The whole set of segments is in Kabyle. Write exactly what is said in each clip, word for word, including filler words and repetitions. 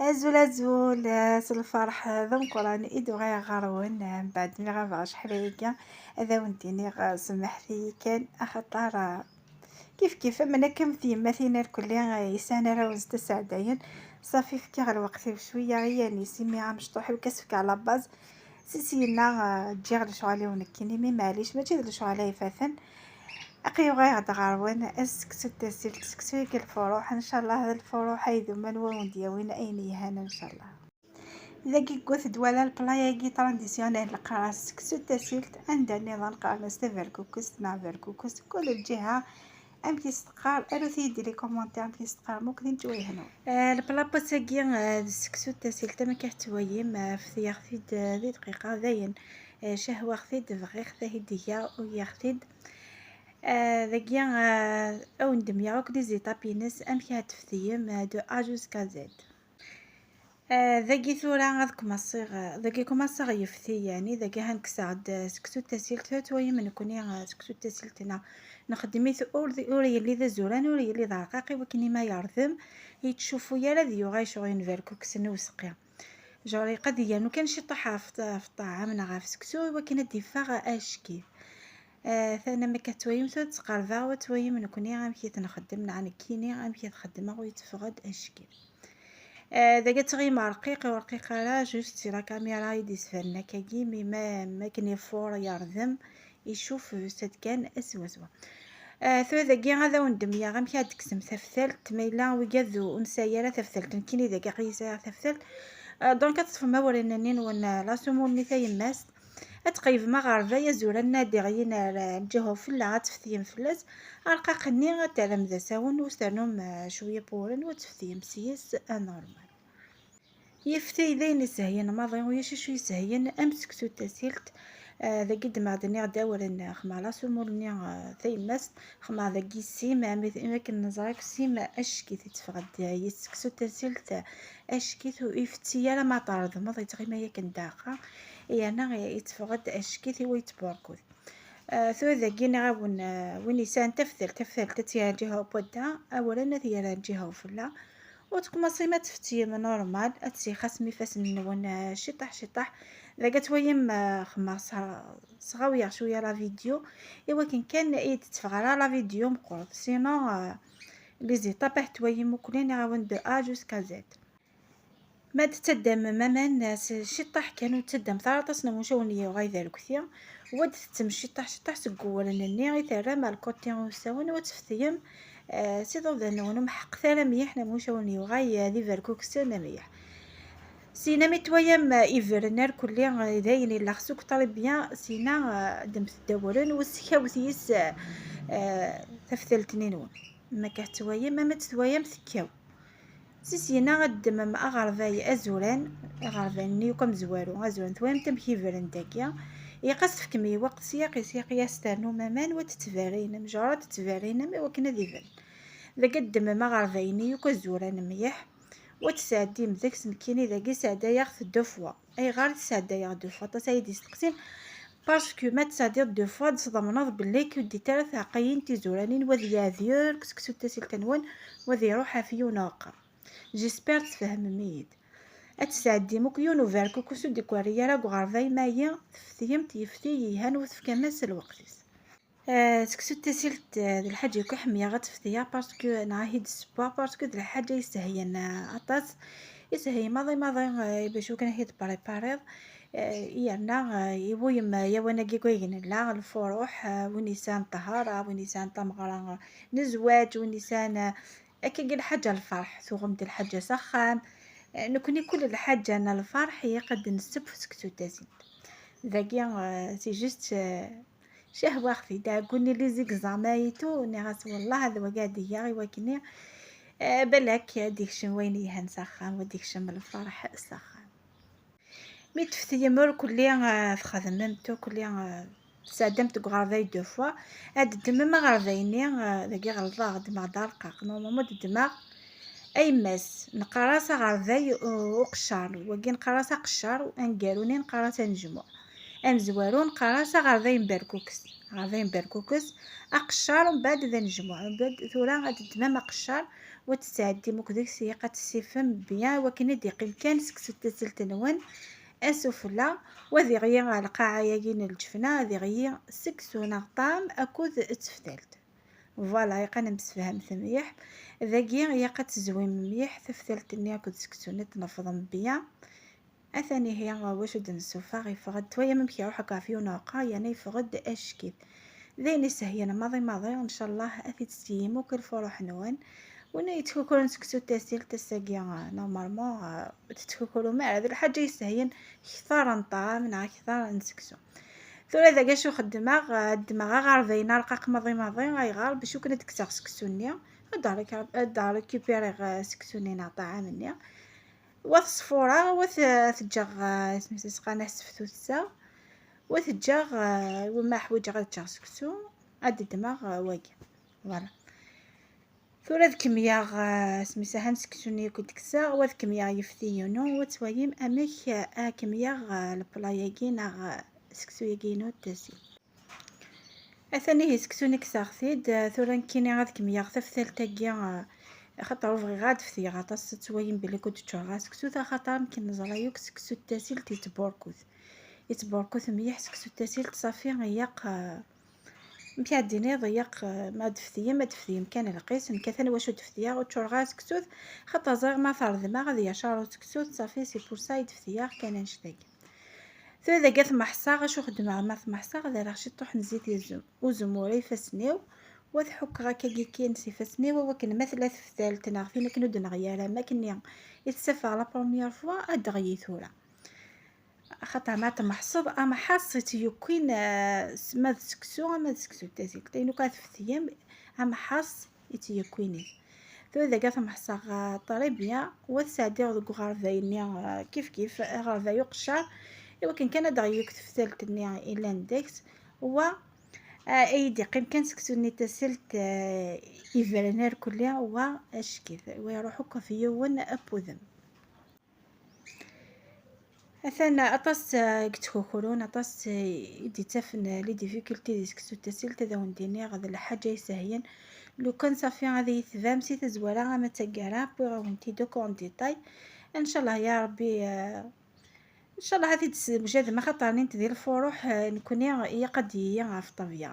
Azul, azul, eh, s lferḥ d ameqqran i d-uɣaleɣ ɣer-wen, eh, mbeɛd mi ɣabeɣ acḥal ayagi. Ad awen-d-iniɣ, eh, semḥet-iyi kan, axaṭer, eh, kif kif, am nekk am tyemmatin irkelli, eh, yesɛan arraw-nsent ad sɛeddayen. Ṣafi, fkiɣ lweqt-iw cwiya i yanni-s, imi amecṭuḥ-iw kan as-fkeɣ la base. Si syenna, eh, ǧǧiɣ lecɣal-iw nekkini, mi maɛlic, mačči d lecɣal ay ifaten. Aql-i uɣaleɣ-d ɣer-wen, seksu n tasilt, seksu-agi n lfuruḥ, ncallah d lfuruḥ ay d uman wa wen-d-yawin ayen yelhan, ncallah. Dagi yewwet-d wala lpla-agi traditionnel, qqaren-as seksu n tasilt, anda nniḍen qqaren-as taberkukest neɣ berkukest, kul lǧiha amek i s-teqqar, arut-iyi-d di les commentaires amek i s-teqqarem akk, d nettwayehnu. Eh, lpla n wass-agi, eh, d seksu n tasilt, am akka tettwayim, eh, ftiɣ-t-id, eh, di dqiqa, dayen, eh, cehwaɣ-t-id, bɣiɣ-t ad t-id-geɣ, uyaɣ-t-id. Eh, dagi, eh, ad wen-d-mleɣ akk les étapes-ines, amek ad t-teftim, eh, de A jusqu'à Z. Eh, dagi tura ad kumaṣiɣ, eh, dagi kumaṣiɣ yefti, yeɛni dagi ha nekkseɣ-d, eh, seksu n tasilt, tura twayim nekkni, eh, seksu n tasilt-nneɣ nxeddem-it ur d, ur yelli d azuran, ur yelli d arqaq, i wakken i ma yerḍem, yettcuffu ara ad yuɣal ccɣel n berkukes n useqqi. Genre, qad yernu kan ciṭuḥ ɣef ṭ-, ɣef ṭṭɛam neɣ ɣef seksu, i wakken ad d-iffeɣ acekkif. Eh, tana ma akka twayim, tura ttqerbeɣ, wa twayim nekkni amek i t-nxeddem, neɣ nekkini amek i t-xeddmeɣ, u yetteffeɣ-d acekkif. Eh, dagi ad tɣim rqiq, ur rqiq ara, juste si la caméra i d-isbanen akkagi, mi ma, ma akken ifuṛ yerḍem, icuf juste kan swaswa. Eh, tura dagi ad awen-d-mleɣ amek ad d-teksem taftalt, ma yella wigad ur nesɛi ara taftalt, nekkini dagi aql-i sɛiɣ taftalt. Eh, donc ad teṭṭfem awren-nni-nwen, eh, la semoule-nni tayemmazt, ad tqeyyfem aɣerbay azuran ad d-iɣlin ar, eh, lǧiha ufella, ad teftyem fell-as, arqaq-nni ad terrem d asawen, u ternum, eh, cwiya n wewren, u ad teftyem s-yes, eh, normal. Yefti d ayen isehlen maḍi, ulac acu isehlen am seksu n tasilt. Eh, dagi ddmeɣ-d, nniɣ-d awren, eh, xemmeɣ la semoule-nni, eh, tayemmazt, xemmeɣ dagi sim, am i, am akken neẓra akk sim, acekkit, yetteffeɣ-d, eh, yes seksu n tasilt, eh, acekkit, ur ifetti ara ma tɛerḍemeḍ, yettɣima yakan d aɛeqqa, yerna, eh, yetteffeɣ-d acekkit i wa yettburkud. Eh, tura dagi nniɣ-awen, eh, win yesɛan taftalt, taftalt ad tt-yerr lǧiha uwadda, awren ad t-yerr lǧiha ufella. U tkumaṣim ad teftyem normal, ad tsixasem ifassen-nwen, eh, ciṭṭaḥ ciṭṭaḥ. Dagi ad twayim, eh, xemmeɣ s-, sɣawyeɣ cwiya la vidéo, i wakken kan i d-tetteffeɣ ara la vidéo meqqret. Sinon, eh, les étapes ad twayim ukli, nniɣ-awen de A jusqu'à Z. Ma d-tettaddamem aman, eh, s-, ciṭṭaḥ kan, ur tettaddamem ara aṭas, neɣ mucawen yuɣal d arekti, wa d-tettem ciṭṭaḥ ciṭṭaḥ seg uwren-nni i terram ar lkuṭi usawen, wa teftyem, eh, s iḍudan-nwen, ur mḥeqqet ara mliḥ, neɣ mucawen yuɣal, eh, d iberkuksen mliḥ. Sina mi twayam, eh, ibren arkelli, eh, d ayen illa xsuk très bien, sina, eh, ddmet-d awren, u ssekawet yis, eh, eh, taftalt-nni-nwen. Ma akka twayam, ama tt-twayam tekkaw. Si syenna ad ddmem aɣerbay azuran, aɣerbay-nni akk amezwaru, azuran, twalamt amek ibren dagi, ilaq ad s-tefkem i lweqt syaq, syaq i as-ternum aman, wa tettberrinem, genre ad tettberrinem i wakken ad ibren. Dagi ad ddmem aɣerbay-nni akk azuran mliḥ, wa tesɛeddim deg-s, nekkini dagi sɛeddayeɣ-t deux fois. Ayɣer i t-sɛeddayeɣ deux fois? Aṭas ay d-isteqsin. Parce que ma tesɛeddiḍ deux fois, ad tḍemneḍ belli ur d-ddit ara tɛeqqayin tizuranin, wa ad yeɛdi akk seksu n tasilt-nwen, wa ad iruḥ ɣef yiwen uɛeqqa. J'espère tfehmem-iyi-d. Ad tesɛeddim akk yiwen uberkukes ur d-ikerri ara deg uɣerbay, ma aya teftyem-t yefti yelhan, wa tefkam-as lweqt-is. Eh, seksu n tasilt, eh, d lḥaǧa akk i ḥemmleɣ ad t-ftiyeɣ, parce que neɣ ad t-id-ssewweɣ, parce que d lḥaǧa yessehlen, eh, aṭas. Yessehlen maḍi maḍi, eh, bac akken ad t-id-prepariḍ. Eh, yerna, eh, iwulem, eh, lawan-agi deg wayeg nella, lfuruḥ, eh, win yesɛan ṭṭhara, win yesɛan tameɣra, eh, n zzwaǧ, win yesɛan, eh, akkagi lḥaǧa n lferḥ, tuɣem-d lḥaǧa s axxam. Eh, nekkni kul lḥaǧa n lferḥ ilaq ad d-nesseww seksu n tasilt. Dagi, eh, c'est juste, eh, cehwaɣ-t-id, ɛegguni les examens et tout, nniɣ-as wellah ad wagi ad d-geɣ i wakken, eh, balak ad d-ikcem wayen yelhan s axxam, ad d-ikcem lferḥ s axxam. Mi teftyem irkelli, eh, txedmem-t irkelli, eh, tesɛeddamt deg uɣerbay deux fois, ad d-ddmem aɣerbay-nni, eh, dagi ɣelḍeɣ, ddmeɣ-d arqaq, normalement ad d-ddmeɣ ayemmas, neqqar-as aɣerbay u-, uqeccar, wagi neqqar-as aqeccar, aneggaru-nni neqqar-as anejmuɛ, amezwaru neqqar-as aɣerbay n berkukes, aɣerbay n berkukes, aqeccar, mbeɛd d anejmuɛ, mbeɛd tura ad d-ddmem aqeccar, wa tesɛeddim akk deg-s, ilaq ad tessifem bien, wakken ad d-iqqim kan seksu n tasilt-nwen asufella, wa ad iɣli ɣer lqaɛa-agi n lǧefna, ad iɣli seksu neɣ ṭṭɛam akked teftalt. Voilà, ilaq ad nemsefhamet mliḥ. Dagi ilaq ad tezwim mliḥ teftalt-nni akked seksu-nni, ad tnefḍem bien. Atan ihi, wacu d-nessufeɣ, yeffeɣ-d, twayam amek iruḥ akka ɣef yiwen uɛeqqar, yerna yeffeɣ-d acekkit. D ayen isehlen maḍi maḍi, ncallah ad t-id-tseyyim akk i lfuruḥ-nwen. Win yettkukuren seksu n tasilt ass-agi, normalement, ur tettkukkurem ara. D lḥaǧa yesehlen kter n ṭṭɛam neɣ kter n seksu. Tura dagi acu xeddmeɣ? Ddmeɣ aɣerbay-nni arqaq maḍi maḍi. Ayɣer? Bac akken ad d-kkseɣ seksu-nni, ad d-rek-, ad d-rekupiriɣ seksu-nni neɣ ṭṭɛam-nni. Wa teṣfura, wa t-, teǧǧeɣ, eh, isem-is qqaren-as teftutsa, wa teǧǧeɣ, eh, wa ma ḥwiǧeɣ ad ččeɣ seksu, ad d-ddmeɣ, eh, wagi. Voilà. Tura ad kemmleɣ, eh, isem-is ahan seksu-nni akk i d-kkseɣ, wa ad kemmleɣ yeftiyen-inu, wa twayim amek, eh, ad kemmleɣ, eh, lepla-yagi neɣ, eh, seksu-yagi-inu n tasilt. Atan ihi seksu-nni kkseɣ-t-id, eh, tura nekkini ad kemmleɣ taftalt-agi, eh, axaṭer ur bɣiɣ ad ftyeɣ aṭas, ad twayim belli ur d-ččureɣ ara seksu, axaṭer amek neẓra yakk seksu n tasilt yettburkut. Yettburkut mliḥ seksu n tasilt, ṣafi, ilaq, eh, amek ad d-tiniḍ, ilaq, eh, ma d-tftyem, ad d-tftyem kan lqis, nekk atan wacu d-ftyeɣ, ur ččureɣ ara seksu, xaṭer ẓriɣ ma t-reddmeɣ ad yacaṛ seksu, ṣafi, c'est pour ça i d-ftyeɣ kan annect-agi. Tura dagi ad t-meḥṣeɣ, acu xeddmeɣ ma t-meḥṣeɣ? Ad rreɣ ciṭuḥ n zzit izem-, uzemmur i ifassen-iw, wa ad ḥukkeɣ akkagi kan s ifassen-iw, i wakken ma tella teftalt neɣ tin akken ur d-neɣli ara, ma akken i tt-ssafeɣ la première fois, ad d-teɣli tura. Axaṭer ma tmeḥṣeḍ, amḥaṣ i tt-yewwin, eh, s-, ma d seksu, ama d seksu n tasilt. Ayen akk ara tfetyem, amḥaṣ i tt-yewwin. Tura dagi ad t-meḥṣeɣ, eh, très bien, wa ad t-sɛeddiɣ deg uɣerbay-nni, eh, kif kif, aɣerbay uqeccar, i wakken kan ad d-teɣli yakk teftalt-nni yellan deg-s, wa, eh, ad yi-d-iqqim kan seksu-nni n tasilt, eh, ibren irkelli, wa acekkit, wa iruḥ akk ɣef yiwen n wudem. Atan aṭas, eh, i yettkukrun, aṭas, eh, i d-ittafen, eh, les difficultés di seksu n tasilt, ad awen-d-iniɣ d lḥaǧa isehlen. Lukan ṣafi ad iyi-tebɛem si tazwara ama d taggara, wwiɣ-awen-t-id akk en détail. Ncallah ya Rebbi, eh, ncallah ad t-id-teswejadem, axaṭer nint di lfuruḥ, eh, nekni ilaq ad d-yili ɣef ṭṭebya.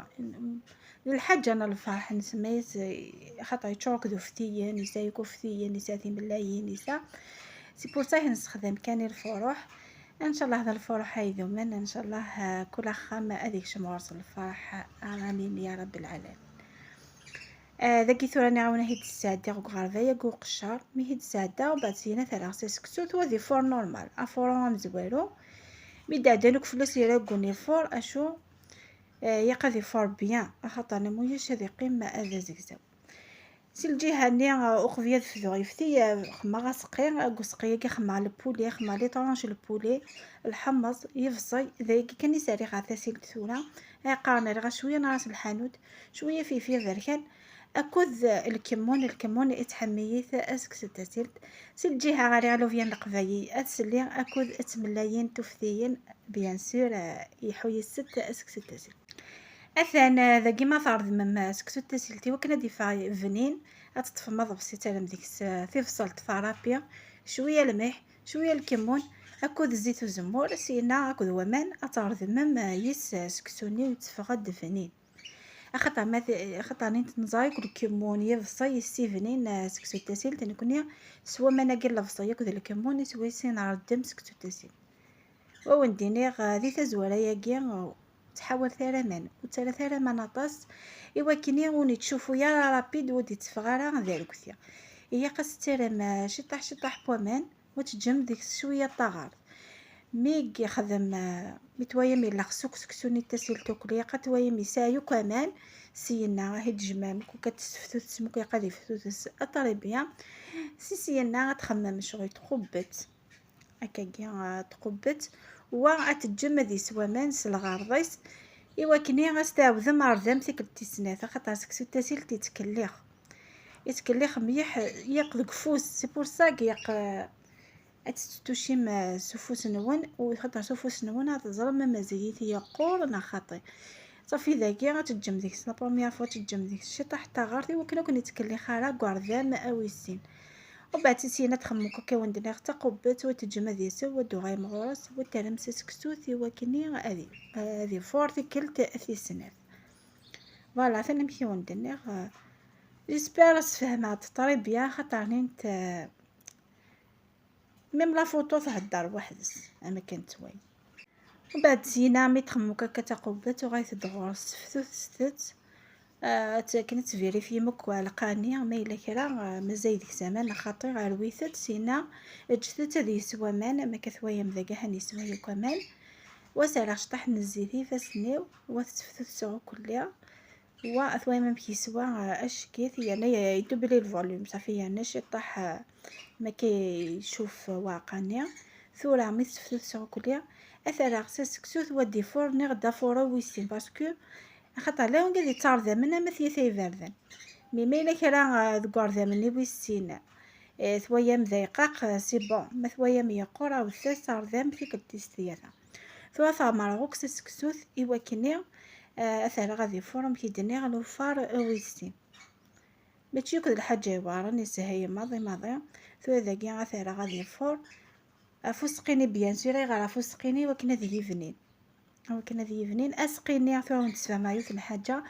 D lḥaǧa n lferḥ, nsemma-yas, eh, xaṭer yeččur akk d uftiyen, yesɛa yakk uftiyen, yesɛa timellayin, yesɛa. C'est pour ça i t-nessexdam kan i lfuruḥ. Ncallah d lfuruḥ ay idumen, ncallah, eh, kul axxam ad ikcem ɣur-s lferḥ, amin ya Rabbel ɛalamin. Eh, dagi tura nniɣ-awen ad t-id-sɛeddiɣ deg uɣerbay-agi uqeccar, mi t-id-sɛeddaɣ, mbeɛd syin ad t-rreɣ s aseksut, wa d ifur normal, afuru amezwaru. Mi d-ɛeddan akk fell-as iraggen ifur, acu? Eh, ilaq ad ifur bien, axaṭer ma ulac ad iqqim d azegzaw. Si lǧiha-nni, eh, uqbel ad fduɣ yefti, eh, xemmeɣ aseqqi, deg useqqi-agi xemmeɣ le poulet, xemmeɣ les tranches le poulet, lḥemmeẓ, yebṣel, d ayagi kan i s-rriɣ ɣer tasilt tura. Ay qqaren rriɣ cwiya n ras lḥanut, cwiya filfil aberkan, akked, eh, lkemmun, lkemmun ittḥemmil-it aseksut tasilt. Si lǧiha rriɣ lubyan leqbayel, ad sli, akked tmellayin tuftiyin, bien sûr, eh, iḥu yis-sent aseksut tasilt. Atan, eh, dagi ma tɛerḍem, eh, seksu n tasilt i wakken ad d-yeffeɣ bnin, ad teṭṭfem aḍebsi, ad terrem deg-s, eh, tibṣelt tarapi, cwiya lmiḥ, cwiya lkemmun, akked zzit uzemmur, syenna akked waman, ad tɛerḍem, eh, yis, eh, seksu-nni u yetteffeɣ-d bnin. Axaṭer ma t-, axaṭer nint neẓra akk lkemmun, yebṣel, yessi bnin, eh, seksu n tasilt, nekni s waman-agi n lebṣel akked lkemmun, i s-, i s-nɛerḍem seksu n tasilt. Wa wen-d-iniɣ, eh, di tazwara-agi, eh, ur ttḥawalet ara aman, ur ttalat ara aman aṭas, i wakken ur nettcufu ara rapid, ur d-itteffeɣ ara d arekti. Ilaq ad s-tettarram, eh, ciṭṭaḥ ciṭṭaḥ n waman, u teǧǧem deg-s cwiya n taɣert. Mi yexdem, eh, mi twayam yellex s ukseksu-nni n tasilt akk, ilaq ad twayam yesɛa akk aman, syenna ad t-id-tjemɛem akk, ad tesseftutsem akk, ilaq ad iftuts aṭribya. Si syenna ad txemmem ccɣel tqubbet. Akkagi, ah, tqubbet, wa ad teǧǧem ad yeswa aman s lɣerḍ-is, i wakken ad s-tɛawdem ardam tikkelt tis snat, axaṭer seksu n tasilt yettkellix. Yettkellix mliḥ, yaq deg ufus, c'est pour ça yaq, ah, ad tettucim, ah, s ufus-nwen, u xaṭer s ufus-nwen ad teẓrem ma mazal-it yeqqur neɣ xaṭi. Ṣafi, dagi ad teǧǧem deg-s la première fois, teǧǧem deg-s ciṭaḥ n taɣert i wakken ur ken-ittkelliɣ ara deg uɛerdam awis sin. Umbeɛd si syin ad txemmem akka i wen-d-nniɣ taqubbet, u teǧǧem ad isew, u d-tuɣalem ɣur-s, u terrem s aseksut i wakken ad i-, ad ifuṛ tikkelt tis snat. Voilà, atan amek i wen-d-nniɣ. J'espère sfehmeɣ-d très bien, xaṭer nint, euh, même la photo thedder weḥd-s, am akken tettwali. Umbeɛd syin mi txemmem akka taqubbet, tuɣal-d ɣur-s, sseftutset-tt, euh, akken ad tvirifyem akk lqani, ma yella kra, euh, mazal deg-s aman, xaṭi rwit-tt, syin ǧǧet-tt ad yeswa aman, am akka twayam dagi, han yeswa yakk aman. Wa serreɣ cṭaḥ n zzit i ifassen-iw, wa tetteftuteɣ akk lliɣ. Wa twayam amek yeswa, euh, acek-it, yerna yedubli lvolume, ṣafi, yerna ciṭṭaḥ, euh, ma akka icuf waɛqa-nni. Tura mi tetteftuteɣ akk lliɣ, ad t-rreɣ s aseksut, wa d-ifuṛ, niɣ d afuṛ awis sin, parce que axaṭer la wanga di ttɛerdamen ama tiyita iberdan. Mi ma yella kra, euh, deg uɛerdam-nni wis sin, euh, twayam d ayqaq, euh, c'est bon. Ma twayam yeqqur, awet-as ttɛerdam tikkelt tis tlata. Tura tɛemmreɣ akk s aseksut i wakken, eh, ad t-rreɣ ad ifuṛ, amek i d-nniɣ, lufar, eh, wis sin. Mačči akk d lḥaǧa iweɛṛen, yeshel maḍi maḍi. Tura dagi ad t-rreɣ ad ifuṛ. Ɣef useqqini, bien sûr, ayɣer ɣef useqqini? I wakken ad yibnin. I wakken ad yibnin. Aseqqini, tura wen-d-sfehmeɣ yiwet n lḥaǧa.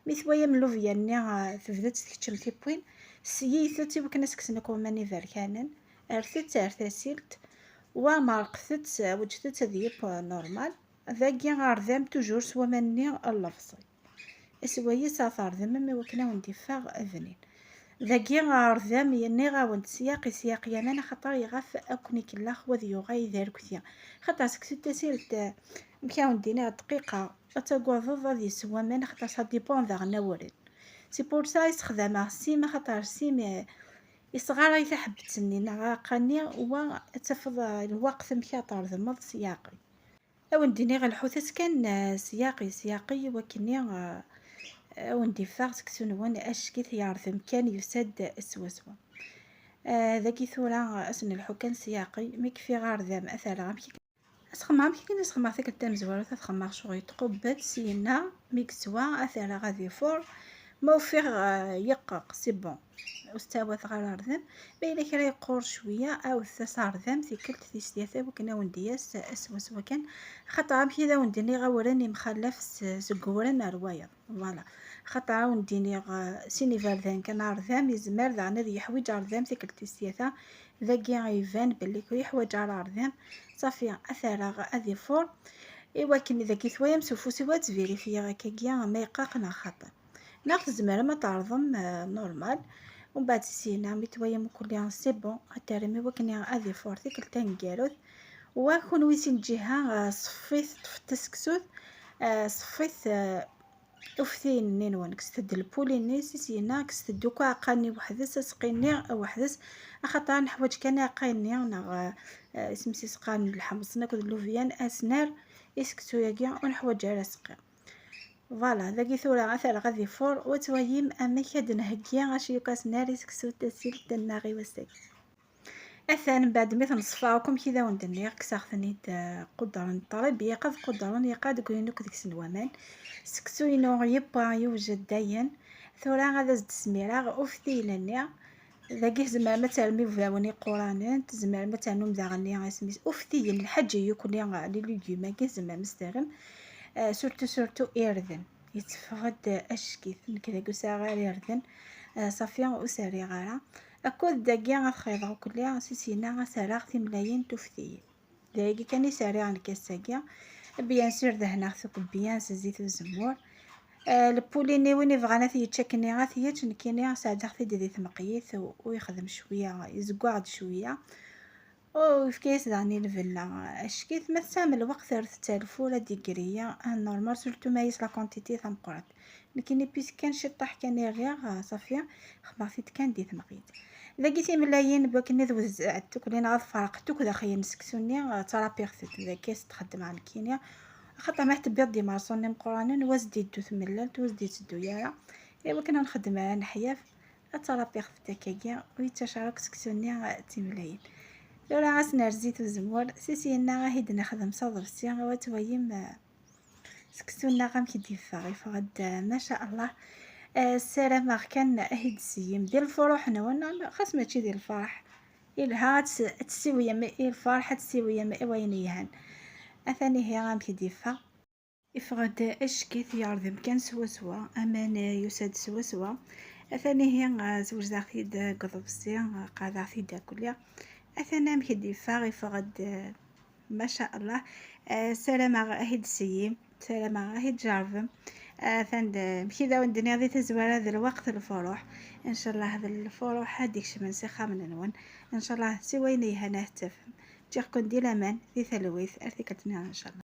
Mi twayam llubya-nni, eh, tebda-tt tkeččem tiwwin, seyyitet i wakken ad s-kksen akk waman iberkanen. Rret-tt ar tasilt. Wa merqet-tt, weǧǧet-tt ad yeww normal. Dagi ɛerdam toujours s waman-nni n lebṣel. Iswa-yas ad tɛerdem am i wakken ad wen-d-iffeɣ bnin. Dagi ɛerdam, nniɣ-awen-d, syaqi syaqi aman, axaṭer iɣef ad ken-ikellex, wa ad yuɣal d arkti. Xaṭer seg tasilt, amek ad wen-d-iniɣ, dqiqa, ad tagadeḍ ad yeswa aman, axaṭer ça dépend daɣen awren. C'est pour ça i sexdameɣ sim, axaṭer sim, eh, isɣaray taḥebbet-nni neɣ aɛeqqa-nni, wa ad tafeḍ, eh, lweqt amek ara tɛerdmeḍ syaqi. Ad wen-d-iniɣ lḥut-as kan, eh, syaqi syaqi i wakken, eh, ad wen-d-iffeɣ seksu-nwen, acek-it yeɛrtem kan, yusa-d swaswa. Eh, dagi tura, eh, ad s-nelḥu kan syaqi, mi kfiɣ ɛerdam ad t-rreɣ amek Ad xemmeɣ amek akken i s-xemmeɣ tikkelt tamezwarut, ad xemmeɣ ccɣel tqubbet syenna, mi yeswa ad t-rreɣ ad ifuṛ. Ma ufiɣ, eh, yeqqeq, c'est bon, ur s-ttɛawadeɣ ara ɛerdam. Ma yella kra yeqqur cwiya, awet-as ɛerdam tikkelt tis tlata i wakken ad wen-d-yas swaswa kan. Axaṭer amek i d awen-d-nniɣ, awren imxallaf s-, seg uwren ar wayeḍ. Voilà. Xaṭer ad wen-d-iniɣ, eh, sin iberdan kan, ɛerdam yezmer daɣen ad yeḥwiǧ ɛerdam tikkelt tis tlata. Dagi iban belli ur yeḥwaǧ ara ɛerdam. Ṣafi, ad t-rreɣ ad ifuṛ. I wakken dagi twayam s ufus-iw, ad ttvirifyiɣ akkagi ma yeqqeq neɣ xaṭi. Neɣ tzemrem ad tɛerḍem, eh, normal. Umbeɛd syenna mi twayam ukkelli c'est bon, ad terrem i wakken ad ifuṛ tikkelt taneggarut. Wa kunwi si lǧiha, eh, ṣeffit, ṭṭfet taseksut, eh, ṣeffit, eh, uftiyen-nni-nwen, kkset-d lpuli-nni, si syenna kkset-d akk aɛeqqa-nni weḥd-s, aseqqi-nni weḥd-s, axaṭer neḥwaǧ kan aɛeqqa-nni neɣ, eh, isem-is iseqqan n lḥemṣen akked llubyan, ad s-nerr i seksu-agi, ur neḥwaǧ ara aseqqi. Voilà, dagi tura ad t-rreɣ ad ifuṛ, u ad twayim amek ad d-nheggi acu yakk ad s-nerr i seksu n tasilt-nneɣ i wass-agi. Atan mbeɛd mi t-neṣfa akk, amek i d awen-d-nniɣ, kkseɣ-ten-id, eh, qudren ṭṭrib, yeqad qudren, yeqad deg wayen akk deg-sen waman. Seksu-inu yewwa, yewjed dayen. Tura ad as-d-smireɣ uftiyen-nni. Dagi tzemrem ad terrem ibawen iquranen, tzemrem ad ternum daɣen isem-is uftiyen, lḥaǧa yakk-nni, les légumes-agi tzemrem ad s-terrem, eh, surtout, surtout irden. Yetteffeɣ-d acek-it. Nekk dagi ur sɛiɣ ara irden. Eh, ṣafi, ur s-rriɣ ara. Akked dagi ad xeḍreɣ ukkelli, si syenna ad s-rreɣ timlayin tuftiyin. D ayagi kan i s-rriɣ nekk ass-agi. Bien sûr, dehneɣ-t akk bien s zzit uzemmur. Eh, lpuli-nni, win ibɣan ad t-yečč akkenni ad t-yečč, nekkini sɛeddaɣ-t-id di tmeqyit, u, u yexdem cwiya, yezgwaɣ-d cwiya. U yefka-yas daɣen i lbenna. Acek-it, ma tesɛam lweqt, rret-t ar lfur ad d-iger-iyi. Ah, normal, surtout ma yis la quantité tameqqrant. Nekkini, puisque kan ciṭṭaḥ kan i rriɣ, ah, ṣafi, xemmeɣ-t-id kan di tmeqyit. Dagi timlayin, n wakken ad wezɛent akk, neɣ ad ferqent akk daxel n seksu-nni, ah, ttarapiɣ-t-id, dagi s-d-xeddmeɣ nekkini. Axaṭer ma tebbiḍ d imerṣunen imeqqranen, ur as-d-iddu tmellalt, ur as-d-itteddu ara. I wakken ur nxeddem ara neḥyaf, ad tarapiɣ-t-id akkagi, ur yettac ara akk seksu-nni, ah, d timlayin. Tura ad s-nerr zzit uzemmur, si syenna ad t-id-nexdem s aḍebsi, u ad twayim, ah, Seksu-nneɣ amek i d-yeffeɣ, yeffeɣ-d, eh, ma sha Allah. Eh, ssarameɣ kan ad t-id-tseyyim di lfuruḥ-nwen, xas mačči di lferḥ. Yelha ad ts-, ad tessiwiyem i lferḥ, ad tessiwiyem i wayen yelhan. Atan ihi amek i d-yeffeɣ. Yeffeɣ-d acek-it yerḍem kan swaswa, aman, eh, yusa-d swaswa. Atan ihi, eh, zwejdeɣ-t-id, eh, deg uḍebsi, eh, qaɛdeɣ-t-id akk-, atan amek i d-yeffeɣ, yeffeɣ-d, eh, ma sha Allah. Eh, ssarameɣ ad t-id-tseyyim, ssarameɣ ad t-id-tjerrbem. Atan d-, amek i d awen-d-nniɣ di tazwara, d lweqt n lfuruḥ. Ncallah d lfuruḥ ad d-ikecmen s ixxamen-nwen. Ncallah si wayen yelhan ad t-tafem. Ǧǧiɣ-ken di laman, di talwit, ar tikkelt-nniḍen ncallah.